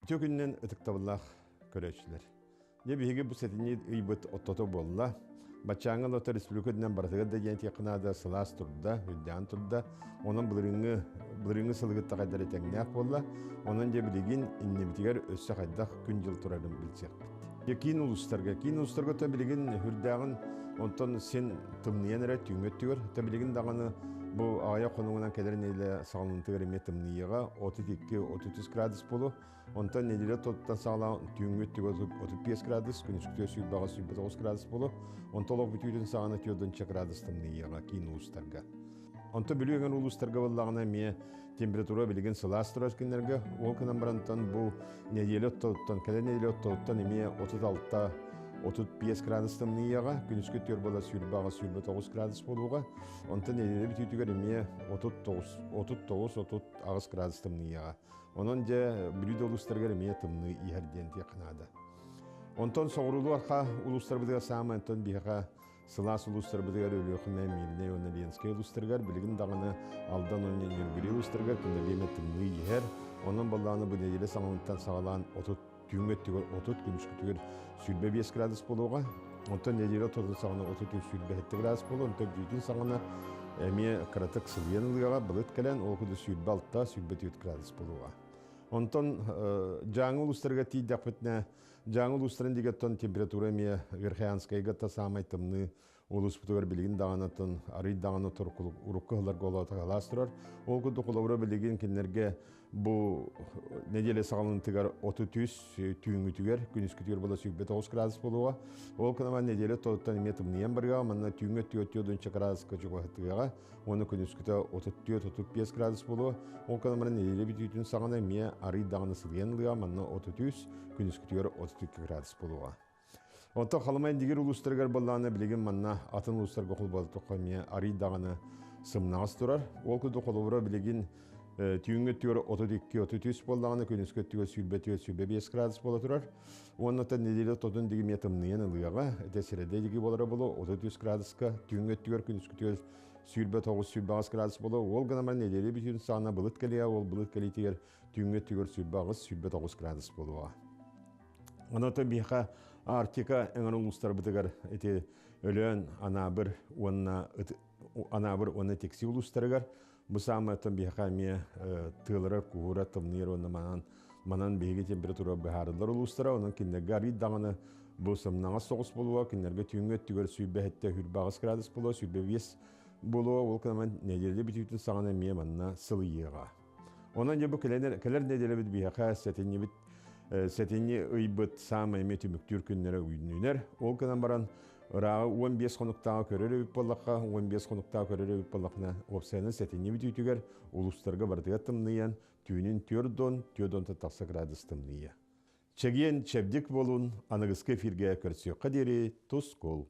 Үтүө күнүнэн ытыктабыллаах көрөөччүлэр. Дьэ биһиги бу сэтинньи ыйбыт оттото буолла. Баччааҥҥа лото республика үрдүнэн барытыгар да диэн этиэххэ наада сылаас турда, үрдээн турда. Онон былырыыҥҥы былырыыҥҥы сылыгытта хайдары тэҥнээх буолла. Онон дьэ билигин иннибитигэр өссө хайдах күн-дьыл турарын билсиэхпит. Дьэ киин улуустарга, киин улуустарга то билигин үрдээҕин онтон син тымныйан эрэ түүҥҥү өттүгэр, то билигин даҕаны бу аҕыйах хонугунан кэлэр нэдиэлэ саҕаланыытыгар эмиэ тымныйыаҕа 32-33 градус буолуо. Онтон нэдиэлэ тоттан саҕалаан түүҥҥү өттүгэр 35 градус, күнүскүтүгэр 29 градус буолуо. Онтон олох бүтүүтүн саҕана 40 градус тымныйыаҕа киин улуустарга. Онтон Бүлүү эҥэр улуустарга буоллаҕына эмиэ температура билигин сылаас турар күннэргэ. Ол гынан барантан бу нэдиэлэ оттоуттан, кэлэр нэдиэлэ оттоуттан эмиэ 36 35 градус тымныйыаҕа, күнүскү өттүгэр буола 28 29 градус буолуоҕа. Онтон нэдиэлэ бүтүүтүгэр эмиэ 39 39 38 градус тымныйыаҕа. Онон дьэ Бүлүү да улуустарыгар эмиэ тымныы иһэр диэн диэххэ наада. Онтон соҕуруулуу арха улуустарбытыгар саамай онтон биһиэхэ Сылаас улуустарбытыгар Өлүөхүмэ, Мииринэй уонна Ленскэй улуустарыгар билигин даҕаны Алдан уонна Ньургури улуустарыгар күннэлиэмэ тымныы иһэр. Онон баллааны бу нэдиэлэ саҥалыттан саҕалаан 30 түүҥҥү өттүгэр 30 күнүскүтүгэр 25 градус буолуоҕа. Онтон нэдиэлэ ортотун саҕана 33 27 градус буолуо. Онтон түүтүн саҕана эмиэ кыратык сылыйан ылыаҕа, былыт кэлэн, ол курдук 26 24 градус буолуоҕа. Онтон Дьааҥы улуустарыгар тиийдэхпитинэ Дьааҥы улуустарын дигэттэн температура эмиэ Верхоянскайга та саамай тымныы улууспутугар билигин даҕанатын арый даҕаны урукку сылларга олоотоһалаас турар. Ол курдук холобура билигин кинилэргэ бу нэдиэлэ саҕаланыытыгар 33 түүҥҥүтүгэр күнүскүтүгэр буола 29 градус буолуоҕа. Ол кынаман нэдиэлэ тоттан эмиэ тымныйан барыаҕа, манна түүҥҥү өттүгэр 4 градуска чугаһытыаҕа. Уонна күнүскүтэ 34-35 градус буолуо. Ол кэннэ нэдиэлэ бүтүүтүн саҕана эмиэ арый даҕаны сылыйан ылыаҕа, манна 33, күнүскүтүгэр 32 градус буолуоҕа. Онтон Халыма Индигир улуустарыгар буоллаҕына билигин манна атын улуустарга холбоотоххо эмиэ арый даҕаны сымнаҕас турар. Ол курдук холобура билигин түүҥҥү өттүгэр 32-33 буоллаҕына күнүскү өттүгэр 24-25 градус буола турар. Уонна оттон нэдиэлэ ортотун диги эмиэ тымныйан ылыаҕа. Ити сирэдэ диги буолара буолуо 33 градуска, түүҥҥү өттүгэр күнүскүтүгэр 29-28 градус буолуо. Ол гынан баран нэдиэлэ бүтүүтүн саҕана былыт кэлиэ, ол былыт кэлиитигэр түүҥҥү өттүгэр 28-29 градус буолуоҕа. Онон биһиэхэ Арктика эҥэр улуустарбытыгар ити Өлөөн, Анаабыр уонна Анаабыр уонна Тикси улуустарыгар бу саамай оттон биһиэхэ эмиэ тыалырар, куһуура, тымныйар уонна манан манан биһиги температура быһаарыллар улуустара, онон кинилэргэ арыый даҕаны бу сымнаҕас соҕус буолуо, кинилэргэ түүҥҥү өттүгэр 27 28 градус буолуо, 25 буолуо, ол кэннэ нэдиэлэ бүтүүтүн саҕана эмиэ манна сылыйыаҕа. Онон дьэ бу кэлэр, кэлэр нэдиэлэбит биһиэхэ сэтинньибит сэтинньи ыйбыт саамай эмиэ түмүктүүр күннэрэ үүннүнэр. Ол гынан баран ырааҕы 15 хонуктааҕы көрөр эбит буоллахха, 15 хонуктааҕы көрөр эбит буоллаххына, уопсайынан сэтинньи бүтүүтүгэр улуустарга барытыгар тымныйан, түүнүн 4 дон, 4 донтон тахса градус тымныйа. Чэгиэн чэбдик буолун, аныгыскы эфиргэ көрсүөххэ диэри тус кул.